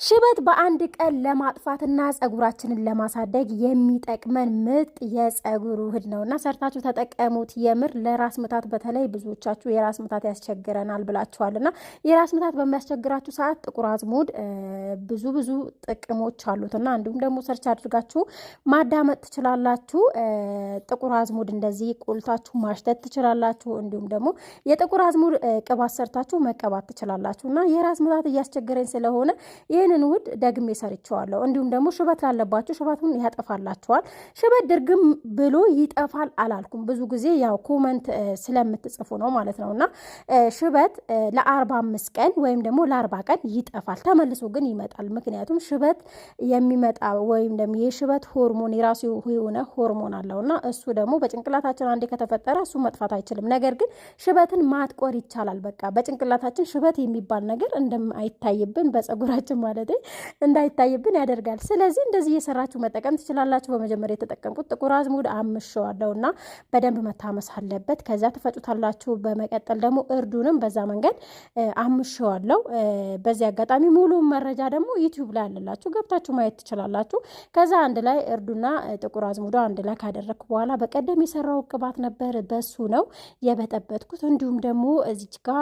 ሽበት በአንድ ቀን ለማጥፋትና ጸጉራችንን ለማሳደግ የሚጠቅመን ምርጥ የጸጉር ውህድ ነውና ሰርታችሁ ተጠቀሙት። የምር ለራስ ምታት በተለይ ብዙዎቻችሁ የራስ ምታት ያስቸግረናል ብላችኋልና የራስ ምታት በሚያስቸግራችሁ ሰዓት ጥቁር አዝሙድ ብዙ ብዙ ጥቅሞች አሉትና እንዲሁም ደግሞ search አድርጋችሁ ማዳመጥ ትችላላችሁ። ጥቁር አዝሙድ እንደዚህ ቆልታችሁ ማሽተት ትችላላችሁ። እንዲሁም ደግሞ የጥቁር አዝሙድ ቅባት ሰርታችሁ መቀባት ትችላላችሁ። እና የራስ ምታት እያስቸገረኝ ስለሆነ ይህንን ውህድ ደግሜ ሰርቼዋለሁ። እንዲሁም ደግሞ ሽበት ላለባችሁ ሽበቱን ያጠፋላችኋል። ሽበት ድርግም ብሎ ይጠፋል አላልኩም። ብዙ ጊዜ ያው comment ስለምትጽፉ ነው ማለት ነው። እና ሽበት ለ45 ቀን ወይም ደግሞ ለ40 ቀን ይጠፋል፣ ተመልሶ ግን ይመጣል። ምክንያቱም ሽበት የሚመጣ ወይም ደግሞ የሽበት ሆርሞን የራሱ የሆነ ሆርሞን አለው እና እሱ ደግሞ በጭንቅላታችን አንዴ ከተፈጠረ እሱ መጥፋት አይችልም። ነገር ግን ሽበትን ማጥቆር ይቻላል። በቃ በጭንቅላታችን ሽበት የሚባል ነገር እንደማይታይብን፣ በጸጉራችን ማለት እንዳይታይብን ያደርጋል። ስለዚህ እንደዚህ እየሰራችሁ መጠቀም ትችላላችሁ። በመጀመሪያ የተጠቀምኩት ጥቁር አዝሙድ አምሸዋለሁ እና በደንብ መታመስ አለበት። ከዛ ትፈጩታላችሁ። በመቀጠል ደግሞ እርዱንም በዛ መንገድ አምሸዋለሁ። በዚህ አጋጣሚ ሙሉ መረጃ ደግሞ ዩቲዩብ ላይ አለላችሁ፣ ገብታችሁ ማየት ትችላላችሁ። ከዛ አንድ ላይ እርዱና ጥቁር አዝሙዶ አንድ ላይ ካደረግኩ በኋላ በቀደም የሰራው ቅባት ነበር፣ በሱ ነው የበጠበጥኩት። እንዲሁም ደግሞ እዚች ጋ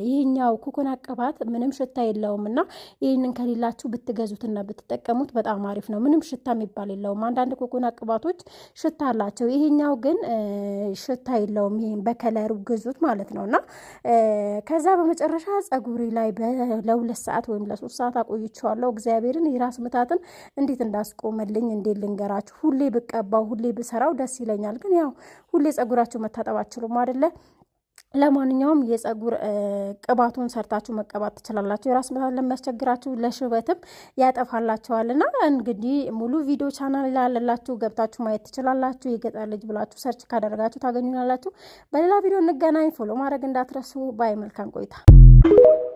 ይህኛው ኮኮናት ቅባት ምንም ሽታ የለውም እና ይህንን ከሌላችሁ ብትገዙትና ብትጠቀሙት በጣም አሪፍ ነው። ምንም ሽታ የሚባል የለውም። አንዳንድ ኮኮናት ቅባቶች ሽታ አላቸው። ይሄኛው ግን ሽታ የለውም። ይሄን በ color ኡ ግዙት ማለት ነው። እና ከዛ በመጨረሻ ጸጉሬ ላይ ለ2 ሰዓት ወይም ለ3 ሰዓት አቆይቼዋለሁ። እግዚአብሔርን የራስ ምታትን እንዴት እንዳስቆመልኝ እንዴት ልንገራችሁ። ሁሌ ብቀባው፣ ሁሌ ብሰራው ደስ ይለኛል። ግን ያው ሁሌ ጸጉራችሁ መታጠብ አትችሉም አይደለ? ለማንኛውም የጸጉር ቅባቱን ሰርታችሁ መቀባት ትችላላችሁ። የራስ ምታት ለሚያስቸግራችሁ ለሽበትም ያጠፋላችኋል። እና እንግዲህ ሙሉ ቪዲዮ ቻናል ላለላችሁ ገብታችሁ ማየት ትችላላችሁ። የገጠር ልጅ ብላችሁ search ካደረጋችሁ ታገኙናላችሁ። በሌላ ቪዲዮ እንገናኝ። Follow ማድረግ እንዳትረሱ። Bye። መልካም ቆይታ።